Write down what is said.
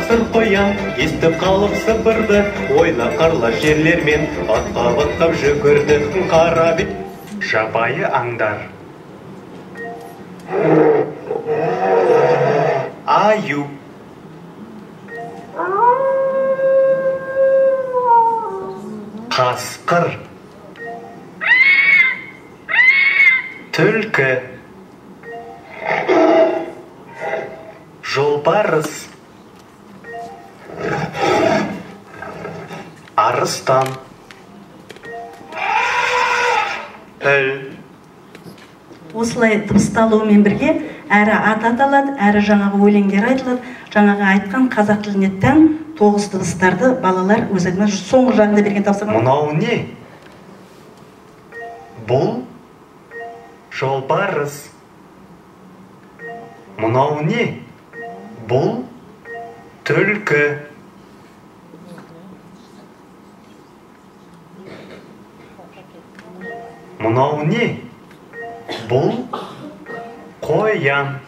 Қасқыр қоян естіп қалып сыбырды, ойла қарлы жерлермен аттап-аттап жүгірді. Қара бет жабайы аңдар. Аю. Қасқыр. Түлкі. Жолбарыс. Арыстан. Піл. Осылай дыбысталуымен бірге әрі ат аталады, әрі жаңағы өлеңдер айтылады. Жаңағы айтқан қазақ тіліне тән 9 дыбыстарды балалар өздеріне соңғы жағында берген тапсырма. Мынау не? Бұл жолбарыс. Мынау не? Бұл түлкі. Мынау не? Бұл қоян.